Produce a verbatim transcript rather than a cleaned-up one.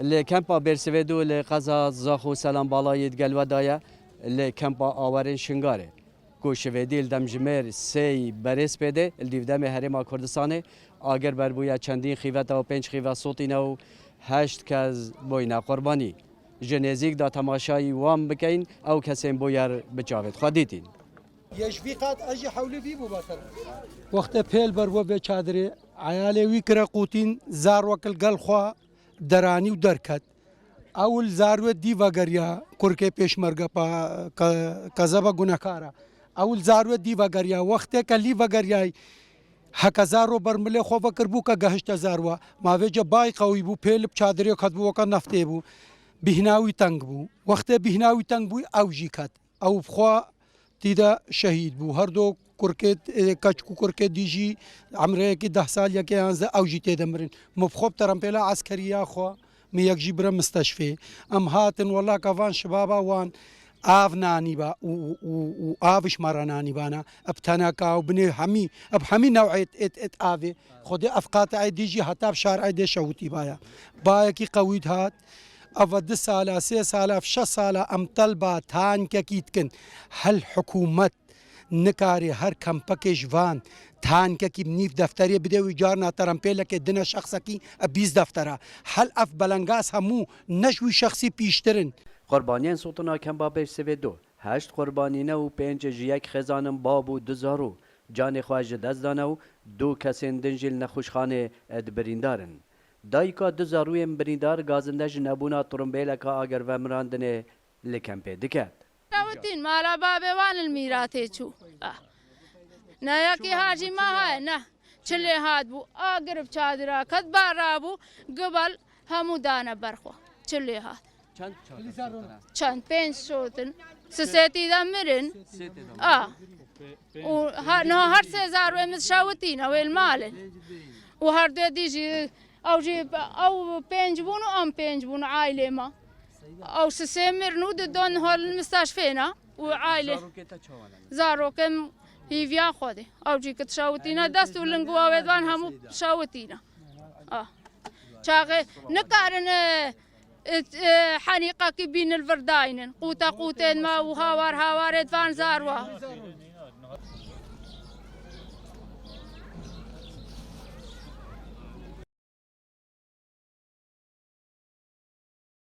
Li kempa Bêrsivêdû li qeza Zaxo Selam Balayê di gel we de ye, li kempa awerên Şingarê, ku şivêdî li demjimêr sêy berêz pê de li dîvdemê Herêma Kurdistanê agir berbûye, çendîn xîveta û pênc xîvet sotîne û heşt kes bûyne qurbanî. Ji nêzîk de temaşayî wan bikeyin, ew kesên bûyer bi çavêt xwe dîtîn. Yeşvîqat ez jî hewlî vî bû batir. Wextê pêl ber we vê çadirê, eyalê wî kire qûtîn, zarwek li gel xwe deranî û derket. Ew li zarwê dî vegeriya kurkê pêşmerge pa ke-, kezeba gunekara. Ew li zarwê dî vegeriya. Wextê ke lî vegeriyay, heke zarro bermilê xwe vekiribû ke gehişte zarwa. Ma vêce bay qewî bû, pêl bi çadirê ketibû, weke neftê bû. Bîhna wî teng bû. Wextê bîhna wî teng bû, ew jî ket. Ew bi xwe tî de şehîd bû. Her do kurkê, e, keçik û kurkê dî jî emreyekî deh sal yekê yanzdeh ew jî tê de mirin. Min bi xwe bi terempêla eskeriya xwe, min yek jî bire misteşfê. Em hatin wela ke van şibaba wan av nanîba û, û, û, û av ji me re nanîbana. Bi teneka û binê hemî, bi hemî new'ê et, et, et avê. Xwedê ev qateyê dî jî heta bi şar'ê dê şewitîbaya. Bayekî qewî dihat. Eva du sala, sê sala, şeş sala em telba tankekî dikin. Hel hikûmet nikarê her kempekê ji van tankekî bi nîv defterê bide wî, carna terempêlekê dine şexsekî bi bîst deftera. Hel ev belengaz hemû ne ji wî şexsî pîştir in. Qurbaniyên sotina kempa Bêrsivêdû, heşt qurbanî ne û pênc ji yek xêzan in, bab û du zarû canê xwe ji dest dane û du kesên din jî li nexweşxanê di birîndar in. Dayika du zarûyên birîndar gazinde ji nebûna tirimbêleka agir vemirandinê li kempê diket. Şewitîn, mala babê wan li mîratê çû. Ah. Ne yekî hacî me heye, ne. Çi lê hat bû? Agir bi çadira ket, bar rabû, gibel hemû dane ber xwe. Çi lê hat? Çend çadir şotin? Çend? Pênc şotin. Sisêtî de mirin. Sê tê de. A. Û ha, niha her sê zarwê min şewitîne wê li malê. Û her dê dî jî, ew jî, ew pênc bûn û em pênc bûn ailê me. Ew sisê mirin û di don hol misteşfê ne. Û aile. Zarokê te çawa ne? Zarokê min hîviya xwe de. Ew jî ki dişewitîne, dest û ling û awêdvan hemû şewitîne. Ah. Çaxê nikarin, e, e, e, henîqekî bînin li vir daynin. Qûte qûtên me û hawar hawarê divan zarwa.